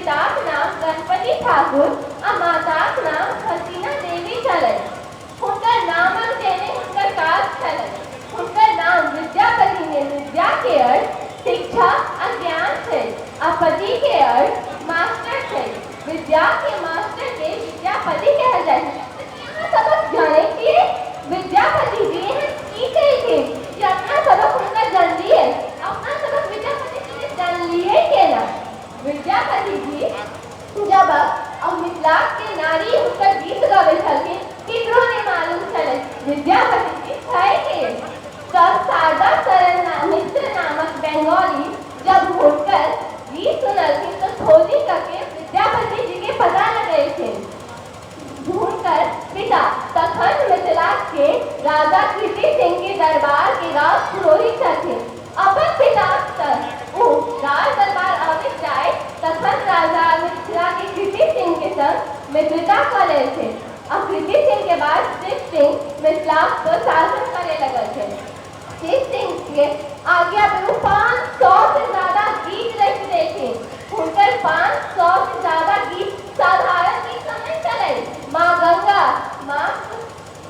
पिताक नाम गणपति ठाकुर आ माताक नाम हसीना देवी छलनि। हुनकर नामक देने हुनकर काज छलनि। हुनकर नाम विद्यापति मे विद्या के अर्थ शिक्षा आ ज्ञान छै आ पति के अर्थ मास्टर छै। विद्या के मास्टर के विद्यापति कहल जाइ छै। अहाँ सबक जानै छियै विद्यापति जी एहन की केलखिन जे अपना सबक हुनका जानलियै? अपना सबक विद्यापति जी के जानलियै केना? विद्यापति जी जब मिथिला के नारी हुनकर गीत गाबै छलखिन, केकरो नहि मालूम छलै विद्यापति जी छै के। तब शारदा शरण मिश्र नामक बंगाली जब हुनकर गीत सुनलखिन तो खोजी करके विद्यापति जी के पता लगेलखिन। हुनकर पिता तखन मिथिला के राजा कीर्ति सिंह के दरबार के राज पुरोहित छथिन। अपन पिता संग ओ राज दरबार आबि जाय तखन राजा मिथिला के कीर्ति सिंह के संग मित्रता कऽ लेलखिन आ कीर्ति सिंह के बाद शिव सिंह मिथिला पर शासन करे लगलखिन। शिव सिंह के आज्ञा पे ओ 500 से ज्यादा गीत रच देलखिन। हुनकर 500 से ज्यादा गीत साधारण गीत नहीं छलै। माँ गंगा, माँ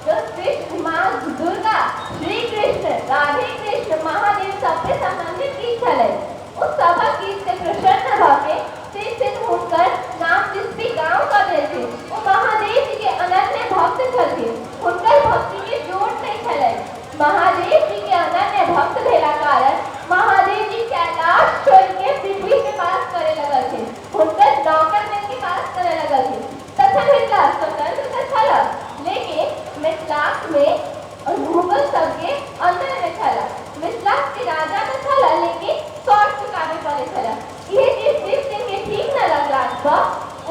कृष्ण, माँ दुर्गा, श्री कृष्ण, राधे कृष्ण, महादेव सबसे संबंधित गीत छलै। उस सबक गीत से प्रसन्न भऽ के शिव सिंह हुनकर नाम बिस्फी गाँव कऽ देलखिन। ओ महादेव जी के अनन्य भक्त छलखिन। हुनकर भक्ति के जोड़ नहीं छलै। महादेव जी के अनन्य भक्त भेला कारण महादेव जी कैलाश छोड़ के पृथ्वी के पास करे लगलखिन। हुनकर नौकर बन के पास करे लगलखिन। तखन मिथिला स्वतंत्र तऽ छल, लेकिन मिथिला में मुगल सबके अंदर में छल। मिथिला के राजा तऽ छल, लेकिन कर चुकाबे पड़े छल। इहे चीज शिव सिंह के ठीक न लगला पर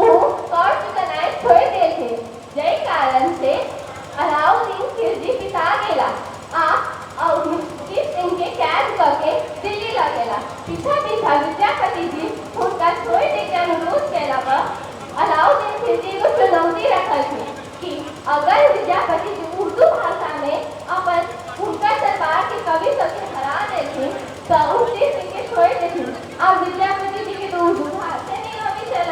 ओ कर चुकनाइ छोड़ि देलखिन, जाहि कारण से अलाउद्दीन खिलजी पिता गेला आ शिव सिंह के कैद कऽ के दिल्ली लऽ गेला। पीछा पीछा विद्यापति जी हुनका छोड़ि दै के अनुरोध केला पर अलाउद्दीन खिलजी एगो चुनौती रखलखिन कि अगर विद्यापति जी उर्दू भाषा में अपन हुनकर दरबार के कवि सबके हरा देलखिन तऽ ओ शिव सिंह के छोड़ि देथिन। आ विद्यापति जी के तो उर्दू भाषा नहीं आबै छल,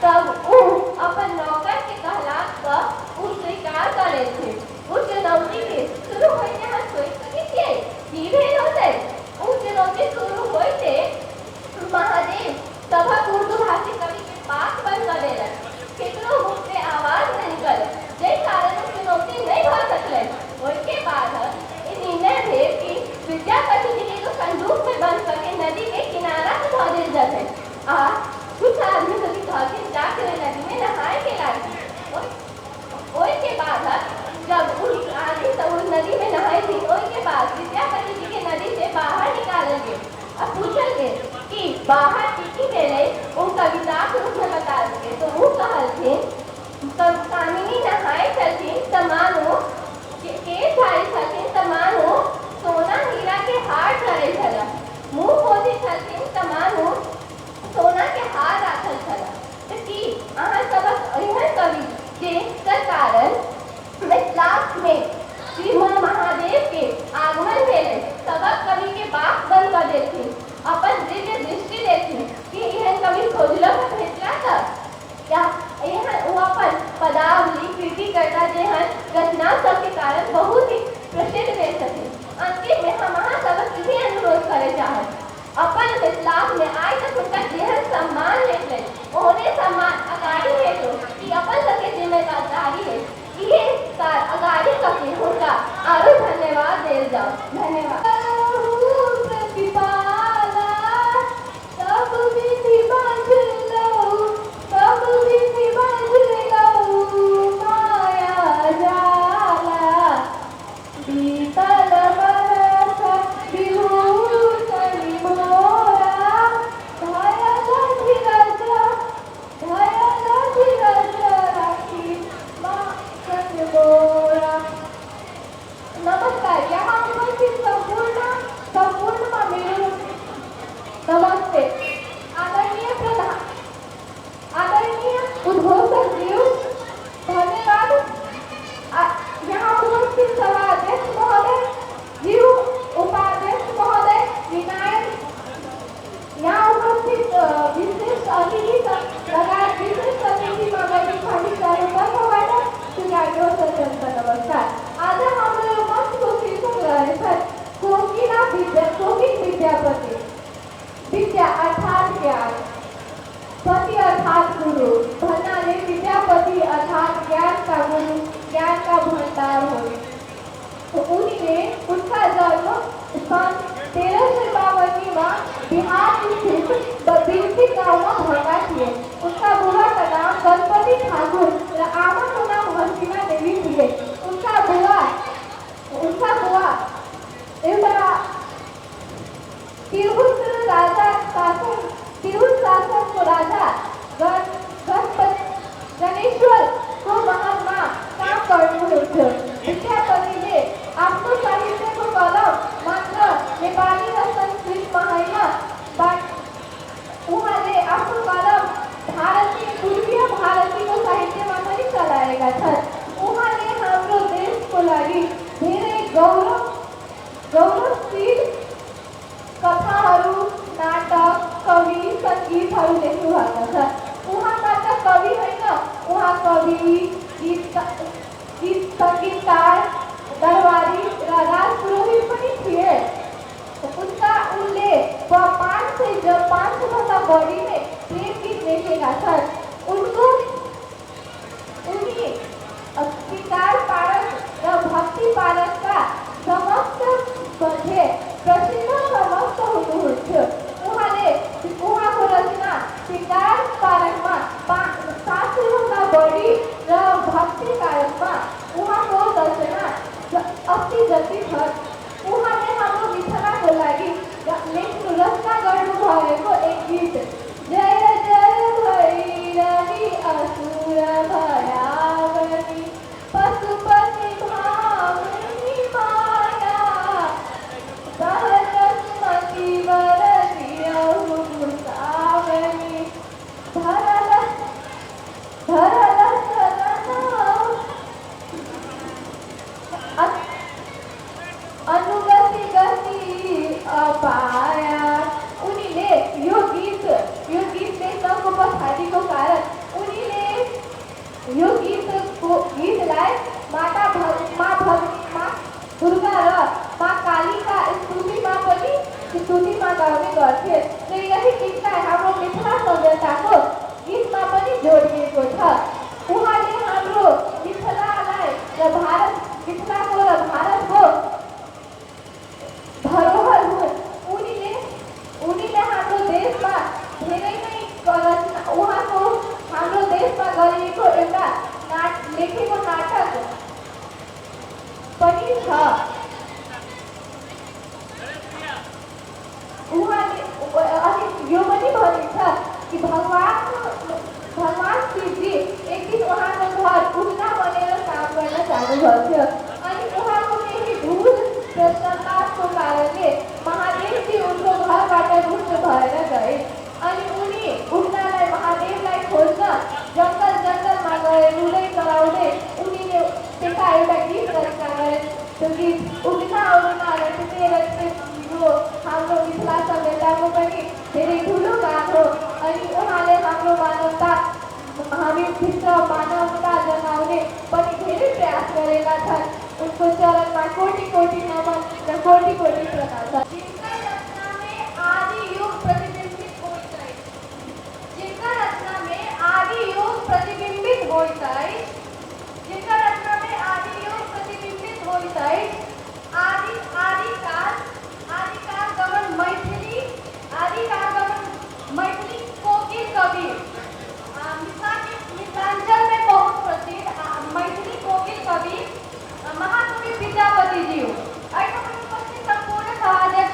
तब ओ अपन नौकर के कहला पर ओ स्वीकार कऽ लेलखिन। ओ चुनौती के शुरू होइते अहाँ सोचि सकै छियै की भेल होतै? ओ चुनौती शुरू होइते महादेव सभक उर्दू भाषी कवि के बात बंद कऽ देलक। केकरो मुख से आवाज नहि निकलल, जाहि कारण ओ चुनौती नहि भऽ सकलै। ओहिके बाद ई निर्णय भेल कि विद्यापति जी के एगो संदूक में बंद करके नदी के किनारा पे धऽ देल जेतै आ कुछ आदमी सबके कहलखिन जाके ओहि नदी में नहाय के लागी। ओहिके बाद जब उ आदमी सब ओहि नदी में नहायथिन, ओहिके बाद विद्यापति जी के नदी से बाहर निकालल गेल आ पूछल गेल कि बाहर की की भेलै, ओ कविताक रूप में बतायल गेल। तो ओ कहलखिन कामिनी नहाय छलखिन तऽ मानो केश झाड़ै छलखिन तऽ मानो सोना हीरा के हार झड़ै छल, मुँह पोछै छलखिन तऽ मानो सोना के हार राखल छल। तऽ की अहाँ सबक एहन कवि जे कारण मिथिला में श्री महादेव के आगमन भेलै, सबक कवि के बात बंद कऽ देलखिन, अपन दिव्य दृष्टि देलखिन कि एहन कवि खोजलक भेटला तक या एहन ओ अपन पदावली कृतिकर्ता जेहन रचना सबके कारण बहुत ही प्रसिद्ध भेल छथिन। अंतिम में हम अहाँ सबक इहे अनुरोध करे चाहब, अपन मिथिला में आइ तक हुनका जेहन सम्मान भेटलै ओहने सम्मान अगाड़ी भेटो कि अपन सबके जिम्मेदारी है। इहे अगाड़ी करके हुनका आरो धन्यवाद देल जाओ। धन्यवाद। नमस्कार, यहाँ उपस्थित संपूर्ण नमस्ते। आदरणीय प्रधान, आदरणीय उद्घोषक जी, धन्यवाद। यहाँ उपस्थित सभा अध्यक्ष महोदय जी, उपाध्यक्ष महोदय विनायक, यहाँ उपस्थित उपस्थित विशेष अतिथि लगायत विशेष अतिथिमा वैदिक पाठिकाहरू तर्फबाट स्वीकार्नु अत्यन्त नमस्कार। आज हाम्रो यो मञ्चको शीर्षक रहेछ कोकिला विद्या, कोकिल विद्यापति। विद्या अर्थात् ज्ञान, पति अर्थात् गुरु भन्नाले विद्यापति अर्थात् ज्ञानका गुरु, ज्ञानका भण्डार हुन्। उनले उनका जन्म सन् 1352 मा बिहार स्थित बिलसी गाउँमा भएका थिए। उनका बुवाका नाम गणपति ठाकुर र आमाको नाम हसिना देवी थिए। उनका बुवा एउटा तिरहुत राजा शासन, तिरहुत शासनको राजा गणेश्वरको महलमा काम गर्नुहुन्थ्यो। विद्यापतिले आफ्नो साहित्यको कलम मात्र नेपाली र संस्कृतमा होइन, उहाँले आफ्नो कलम भारतीय, पूर्वीय भारतीयको साहित्यमा पनि चलाएका छन्। उहाँले हाम्रो देशको लागि धेरै गौरवशील कथाहरू, नाटक, कवि, सङ्गीतहरू लेख्नु भएको छ। उहाँ मात्र कवि होइन, उहाँ कवि, गीत सङ्गीतकार, दरबारी र राजपुरोहित पनि थिए। उनले 500 भन्दा बढी नै प्रेम गीत लेखेका छन्। उनी श्रृङ्गार पारक र भक्ति पारकका समस्त मध्ये प्रसिद्ध समस्त हुनुहुन्थ्यो। उहाँको रचना श्रृङ्गार पारकमा 700 भन्दा बढी र भक्ति कारकमा उहाँको रचना 80 जति छन्। उहाँले हाम्रो मिथिलाको लागि लेख्नु रचना गर्नुभएको एक गीत जय जय भैरवी असुर भयावनी पशुपति भामिनी माया सहज सुमति वर दियहु सावनी धरल धरल चरण अनुगति गति अपाया। उनीले यो गीत लेख्नको पछाडिको कारण उनीले यो गीतलाई मा दुर्गा र मा कालीका स्तुतिमा गाउने गर्थे र यही गीतलाई हाम्रो मिथिला सभ्यताको गीतमा पनि जोडिएको छ। उहाँले हाम्रो मिथिलालाई र भारत, मिथिलाको र भारतको धरोहर हुन्। उनीले हाम्रो देशमा धेरै नै रचना, उहाँको हाम्रो देशमा गरिएको एउटा लेखेको नाटक पनि छ। उहाँले अनि यो पनि भनिन्छ कि भगवान शिवजी एक दिन उहाँको घर उठ्ना बनेर काम गर्न जानुभएको थियो अनि उहाँको केही भूल प्रसन्नताको कारणले महादेवजी उनको घरबाट रुष्ट भएर गए अनि उनी उठ्नालाई महादेवलाई खोज्न जङ्गल जङ्गलमा गए। रुँदै कराउँदै उनीले त्यता एउटा गीत रचना गरे। त्यो गीत उठ्ना उठ्ना रचते रचते यो हाम्रो मिथिला सभ्यताको पनि धेरै ठुलो गान हो। अनि उहाँले हाम्रो मानवता, हामीभित्र मानवता जगाउने पनि धेरै प्रयास गरेका छन्। उनको चरणमा कोटि कोटि नमन र कोटि कोटि प्रणाम छ। जिनका रचना में आदि युग प्रतिबिंबित होइत अछि, जिनका रचना में आदि युग प्रतिबिंबित होइत अछि, जिनका रचना में आदि युग प्रतिबिंबित होइत अछि, आदि आदिकाल आदिकाल गमन मैथिली, आदिकाल गमन मैथिली कोकिल कवि, मिथिलांचल में बहुत प्रसिद्ध मैथिली कोकिल कवि महाकवि विद्यापति जी। एहिठाम उपस्थित सम्पूर्ण समाजक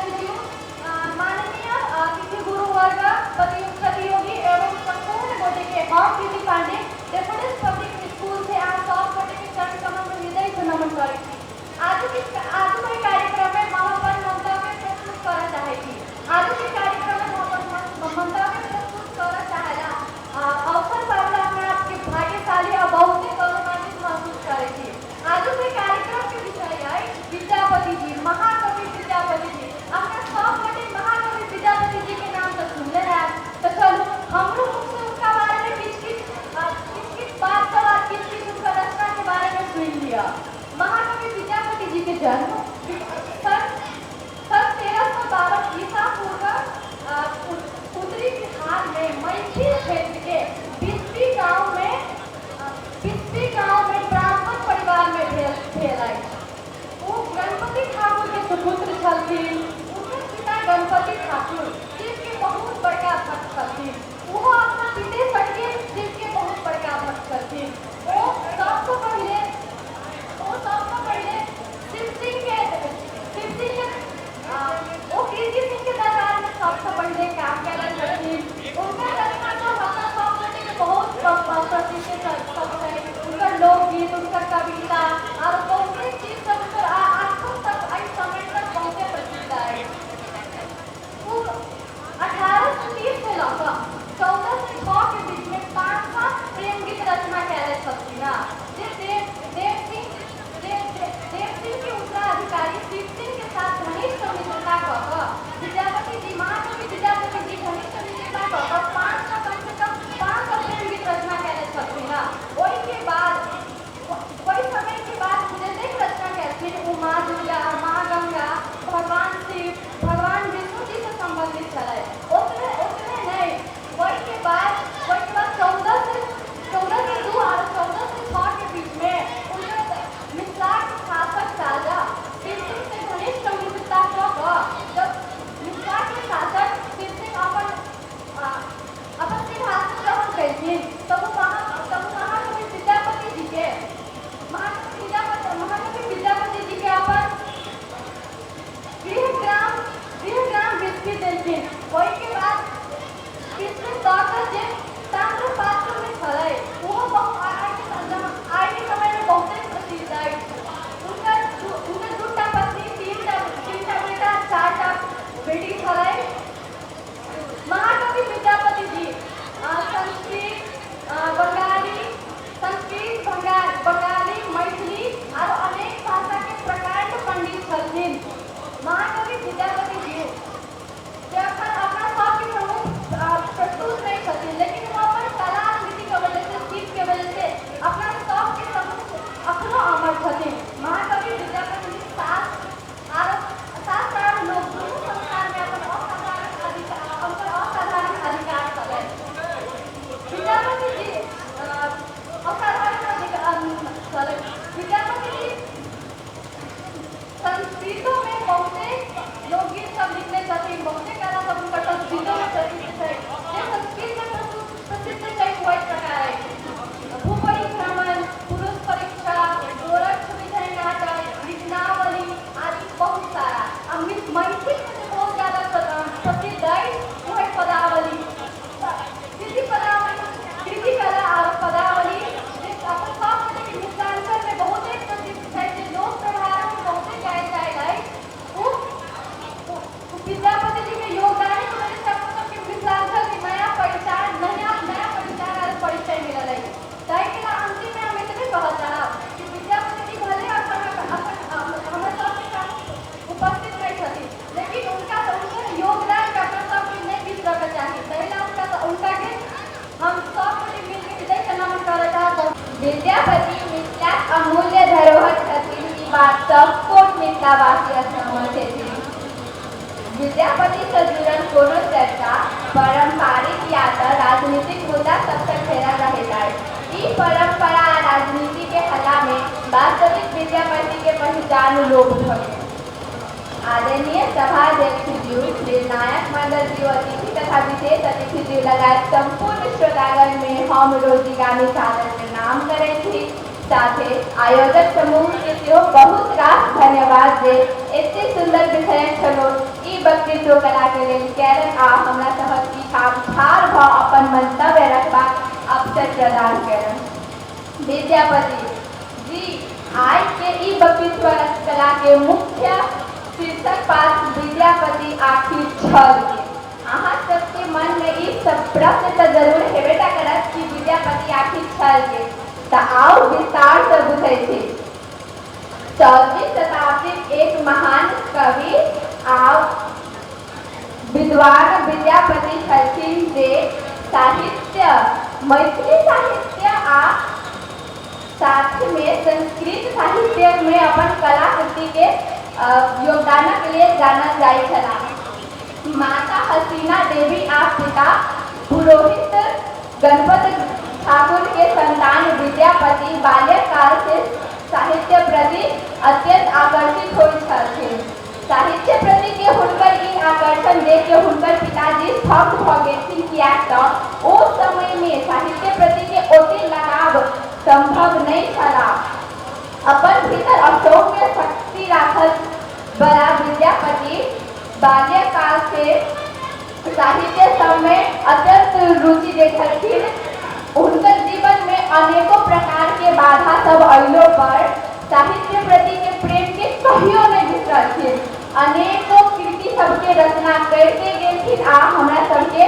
छलथिन। ओहो अपना पिते सटके शिव के बहुत बड़का भक्त छलथिन। ओ सबसँ पहिले शिव सिंह के ओ कीर्ति सिंह के दरबार में सबसे पहिले काम कयने छलथिन। हुनकर रचना सब अपना सब गोटे के बहुत प्रसिद्ध सब छै। हुनकर लोकगीत, हुनकर कविता आर बहुते चीज सब हुनकर अखन तक एहि समय तक बहुते प्रसिद्ध अछि। ओ 1830 से लऽ कऽ 1406 के बीच में 500 प्रेम गीत रचना कयने छलखिन हँ, जे देव सिंह के उत्तराधिकारी शिव सिंह के साथ घनिष्ठ मित्रता कऽ कऽ विद्यापति जी, महाकवि विद्यापति जी घनिष्ठ मित्रता कऽ कऽ 500 कम से कम 500 प्रेम गीत रचना कयने छलखिन हँ। ओहिके बाद ओहि समय के बाद जतेक रचना केलखिन ओ माँ दुर्गा, माँ गंगा, भगवान शिव, भगवान विष्णु जी से संबंधित छलै। ओतने ओतने नहि, ओहिके बाद 1402 और 1406 के बीच में हुनकर मिथिलाक शासक राजा शिव सिंह से घनिष्ठ मित्रता कऽ कऽ जब मिथिला के शासक शिव सिंह अपन अपन सिंहासन ग्रहण केलखिन तब ओ महाकवि विद्यापति जी के महाकवि विद्यापति जी के अपन गृहग्राम बिस्फी देलखिन। ओहिके बाद बिस्फी दऽ कऽ जे ताम्र पात्र में छलै ओहो बहुत आइके समय में बहुते प्रसिद्ध अछि। हुनकर 2टा पत्नी, 3टा बेटा, 4टा बेटी छलै। महाकवि विद्यापति जी संस्कृत, बंगाली, बंगाली, मैथिली आर अनेक भाषा के प्रकांड पंडित छलखिन। महाकवि विद्यापति जी जे अखन अपना सबके प्रमुख प्रस्तुत नहि छथिन, लेकिन ओ अपन कला कृति के वजह से, शिल्प के वजह से अपना सबके सम्मुख अखनो अमर छथिन। महाकवि विद्यापति जी शास्त्र आर लोक दुनू संसार में अपन असाधारण अधिकार, हुनकर असाधारण अधिकार छलै। विद्यापति जी असाधारण अधिकार छलै। विद्यापति जी संस्कृतो में बहुते लोकगीत सब लिखने छथिन, बहुते कला सब हुनकर संस्कृतो में प्रसिद्ध छै। जे संस्कृत में प्रसिद्ध छै वही प्रकार अछि भूपरिभ्रमण, पुरुष परीक्षा, गोरक्ष विजय नाटक, लिखनावली आदि बहुत सारा। आ मैथिल में जे बहुत ज्यादा प्रसिद्ध अछि ओ है पदावली, कृति पदावली, कृति कला और पदावली जे अपन सब गोटे के मिथिलांचल में बहुते प्रसिद्ध छै, जे लोक व्यवहार में बहुते गायल जाइत अछि। ओ विद्यापति जी के योगदान के वजह से अपन सबके मिथिलांचल के नया पहचान, नया नया पहचान और परिचय मिलल अछि। ताहि के लेल अंतिम में हम एतबे कहऽ चाहब कि विद्यापति जी भले अखन हमर सबके सामने उपस्थित नहि छथिन, लेकिन उनका हुनकर योगदान के अपना सबके नहि बिसरऽ के चाही। ताहि लेल उनका के हम सब गोटे मिलके हृदय से नमन करऽ चाहब। विद्यापति मिथिलाक अमूल्य धरोहर छथिन, ई बात सब कोट मिथिलावासी सहमत हेथिन। विद्यापति से जुड़ल कोनो चर्चा पारंपरिक या तऽ राजनीतिक मुद्दा सबसँ घेरल रहैत अछि। ई परंपरा आ राजनीति के हल्ला में वास्तविक विद्यापति के पहचान लोप भऽ गेल। आदरणीय सभाध्यक्ष जी, निर्णायक मंडल जी, अतिथि तथा विशेष अतिथि जी लगायत संपूर्ण श्रोतागण में हम रोजी सादर प्रणाम करै छी। साथे आयोजक समूह के सेहो बहुत रास धन्यवाद जे एते सुंदर विषयक छलो ई वक्तृत्व कला के लेल कयलक आ हमरा सभक ई ठाम ठाढ़ भऽ अपन मंतव्य रखबाक अवसर प्रदान कयलक। विद्यापति जी आइ के ई वक्तृत्व कला के मुख्य शीर्षक पाठ विद्यापति आखिर छल के। अहाँ सबके मन में ई सब प्रश्न तऽ जरूर हेबे टा करत कि विद्यापति आखिर छल के, तऽ आउ विस्तार से बुझै छी। 14वीं शताब्दीक एक महान कवि आ विद्वान विद्यापति छलखिन जे साहित्य, मैथिली साहित्य आ साथ में संस्कृत साहित्य में अपन कलाकृति के योगदानक लेल जानल जाइत छलाह। माता हसीना देवी आ पिता पुरोहित गणपत ठाकुर के संतान विद्यापति बाल्यकाल से साहित्य प्रति अत्यंत आकर्षित होइत छलखिन। साहित्य प्रति के हुनकर ई आकर्षण देख के हुनकर पिताजी स्तब्ध भऽ गेलखिन, किएक तऽ ओ समय में साहित्य प्रति के ओते लगाव संभव नहीं छला। अपन भीतर अक्षौण्य शक्ति राखल बड़ा विद्यापति बाल्यकाल से साहित्य सब में अत्यंत रुचि देखलखिन। हुनकर जीवन में अनेकों प्रकार के बाधा सब अयलो पर साहित्य प्रति के प्रेम के कहियो नहीं बिसरलखिन। अनेकों कृति सबके रचना करते गेलखिन आ हमरा सबके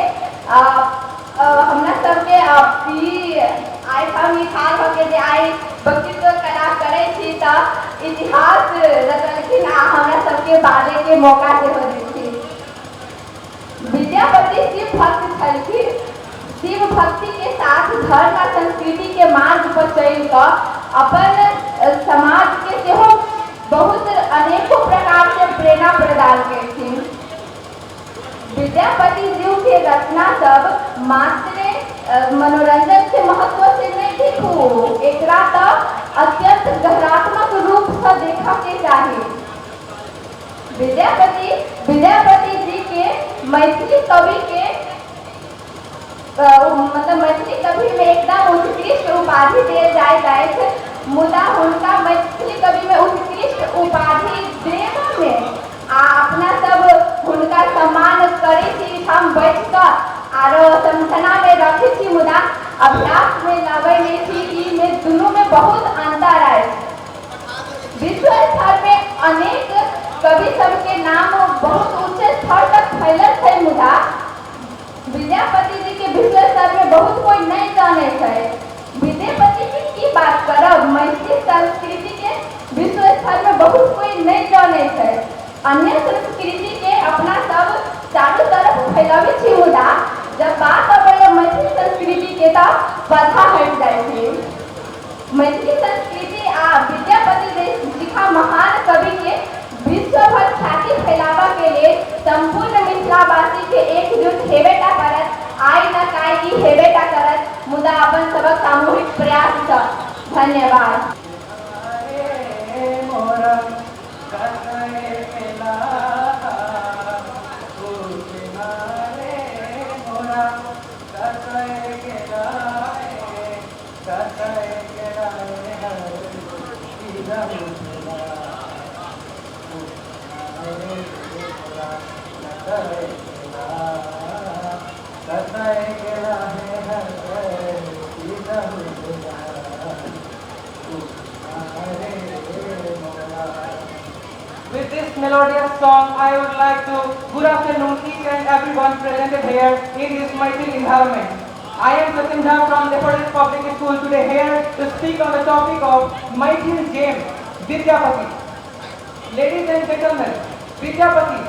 आइ हम ई ठाढ़ भऽ के जे आइ वक्तृत्व कला करै छी तऽ इतिहास रचलखिन आ हमरा सबके बाजै के मौका सेहो देलखिन। विद्यापति शिव भक्त छलखिन। शिव भक्ति के साथ धर्म आ संस्कृति के मार्ग पर चलि कऽ अपन समाज के सेहो बहुत अनेकों प्रकार से प्रेरणा प्रदान केलखिन। विद्यापति जी के रचना सब मात्र मनोरंजन के महत्व से नहीं देखू, एकरा तऽ अत्यंत गहरात्मक रूप से देखऽ के चाही। विद्यापति जी के मैथिली कवि के मतलब मैथिली कवि में एकदम उत्कृष्ट उपाधि देल जाइत अछि, मुदा हुनका मैथिली कवि में उत्कृष्ट उपाधि देबऽ में आ अपना सब हुनका सम्मान करै छी, हम बैठ कऽ आरो समझना में रखै छी, मुदा अभ्यास में लाबै नहीं छी। ई में दुनू में बहुत अंतर अछि। विश्व स्तर में अनेक कवि सबके नाम बहुत उच्च स्तर तक फैलल छै, मुदा विद्यापति जी के विश्व स्तर में बहुत कोई नहीं जानै छै। विद्यापति के की बात करब, मैथिली संस्कृति के विश्व स्तर में बहुत कोई नहीं जानै छै। अन्य संस्कृति के अपना सब चारू तरफ फैलाबै छी, मुदा जब बात अबैया मैथिली संस्कृति के तऽ पाछा हटि जाइ छै। मैथिली संस्कृति आ विद्यापति जिखा महान कवि के विश्व भर ख्याति फैलाबऽ के लेल संपूर्ण मिथिलावासी के एकजुट हेबेटा करत। आइ न काल्हि ई हेबेटा करत, मुदा अपन सबक सामूहिक प्रयास सँ। धन्यवाद। With this melodious song, I would like to good afternoon each and everyone presented here in this Maithil environment. I am Sachin Jha from Daffodils Public School, today here to speak on the topic of Maithil gem, Vidyapati. Ladies and gentlemen, Vidyapati,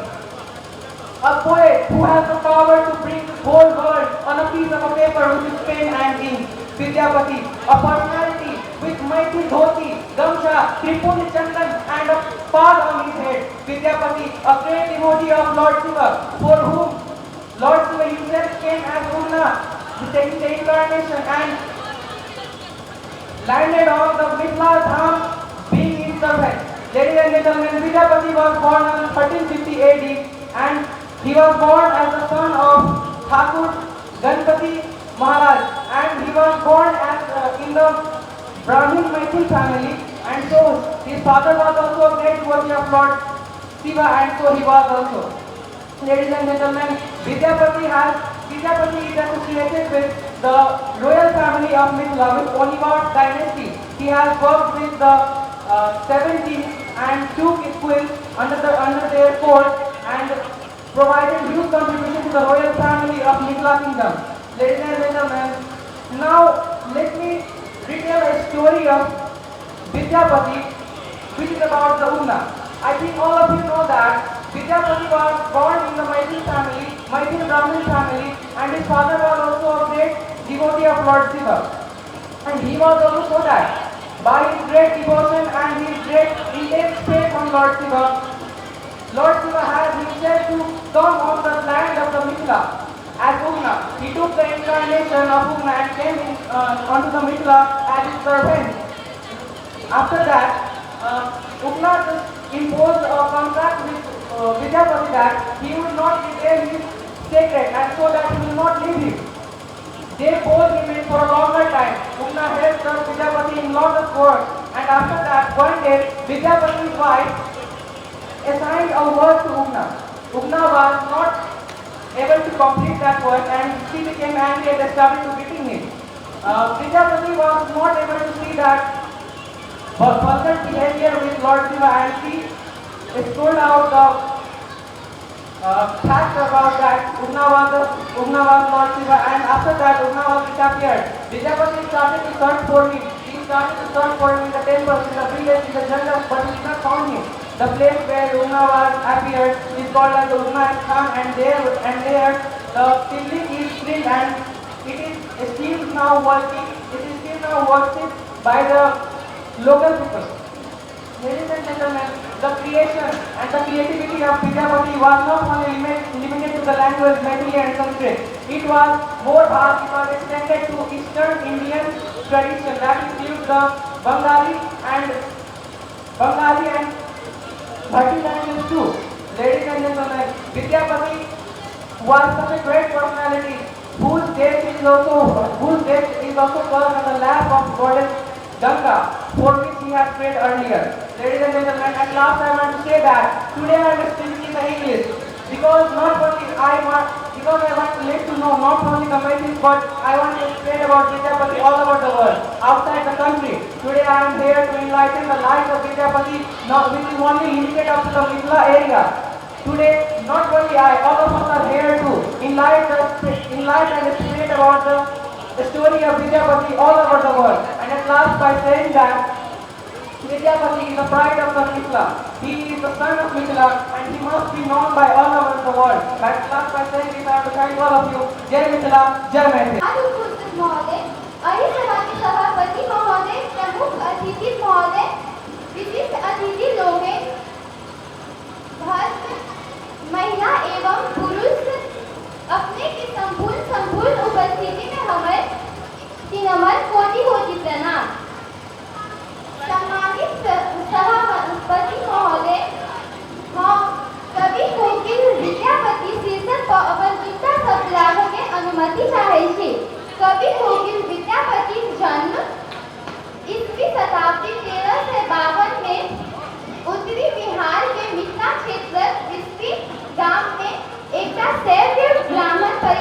a poet who has the power to bring this whole world on a piece of a paper with his pen and ink. Vidyapati, a personality with mighty dhoti, gamcha, tripuni chandan and a pad on his head. Vidyapati, a great devotee of Lord Shiva, for whom Lord Shiva himself came as Ugna, taking the incarnation and landed on the Mithila Dham, being his servant. Ladies and gentlemen, Vidyapati was born on 1350 AD and he was born as the son of Thakur Ganpati Maharaj, and he was born as in the Brahmin Maithil family, and so his father was also a great devotee of Lord Shiva, and so he was also. Ladies and gentlemen, Vidyapati is associated with the royal family of Mithila, with Oniwar dynasty. He has worked with the 7 kings and 2 queens under their court and provided huge contribution to the royal family of Mithila kingdom. Ladies and gentlemen, now let me retell a story of Vidyapati, which is about the Ugna. I think all of you know that Vidyapati was born in the Maithil family, Maithil Brahmin family, and his father was also a great devotee of Lord Shiva. And he was also so that by his great devotion and his great intense faith on Lord Shiva, Lord Shiva has himself to come on the land of the Mithila as Ugna. He took the incarnation of Ugna and came in, onto the Mithila as his servant. After that, Ugna just imposed a contract with Vidyapati that he would not betray his sacred and so that he will not leave him. They both remained for a longer time. Ugna helped Vidyapati in lot of work, and after that, one day, Vidyapati's wife assigned a work to Ugna. Ugna was not able to complete that work and she became angry and started to beating him. Vidyapati was not able to see that vulgar behavior with Lord Shiva, and she scolded out the fact about that Ugna was Lord Shiva, and after that Ugna was disappeared. Vidyapati started to search for him. He started to search for him in the temples, in the village, in the jungles, but he did not find him. The place where Ugna was appeared is called as the Ugna Sthan, and there the shivling is still, and it is still now working. It is still now worshipped by the local people. Ladies and gentlemen, the creation and the creativity of Vidyapati was not only limited to the language Maithili and Sanskrit. It was more vast. It was extended to Eastern Indian tradition, that includes the Bengali and Bhatti language too. Ladies and gentlemen, Vidyapati was such a great personality whose death is also caused on the lap of goddess Ganga, for which he had prayed earlier. Ladies and gentlemen, at last I want to say that today I am speaking in the English because not only I want to let to know not only the Maithils, but I want to spread about Vidyapati all over the world, outside the country. Today I am here to enlighten the light of Vidyapati, which is only limited up to the Mithila area. Today, not only I, all of us are here to enlighten and spread about the story of Vidyapati all over the world. And at last, by saying that Vidyapati is the pride of the Mithila. He is the son of Mithila and he must be known by all over the world. At last, by saying this, I want to thank all of you. Jai Mithila, Jai Maithili. महोदय, एहि सभा के सभापति महोदय, प्रमुख अतिथि महोदय, विशिष्ट अतिथि लोग, भक्त महिला एवं पुरुष, अपने के संपूर्ण संपूर्ण उपस्थिति में हमारे नमन कोटि कोटि प्रणाम। सम्मानित सभापति महोदय, हम कवि कोकिल विद्यापति शीर्षक पर अपन दूटा शब्द राखऽ के अनुमति चाहै छी। कवि कोकिल विद्यापति जन्म ईस्वी शताब्दी 1352 में उत्तरी बिहार के मिथिला क्षेत्र बिस्फी गाम में एकटा सैव्य ब्राह्मण परिवार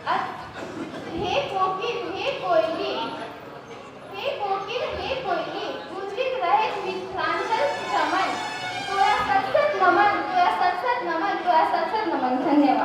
हे कोकिल, हे कोयली।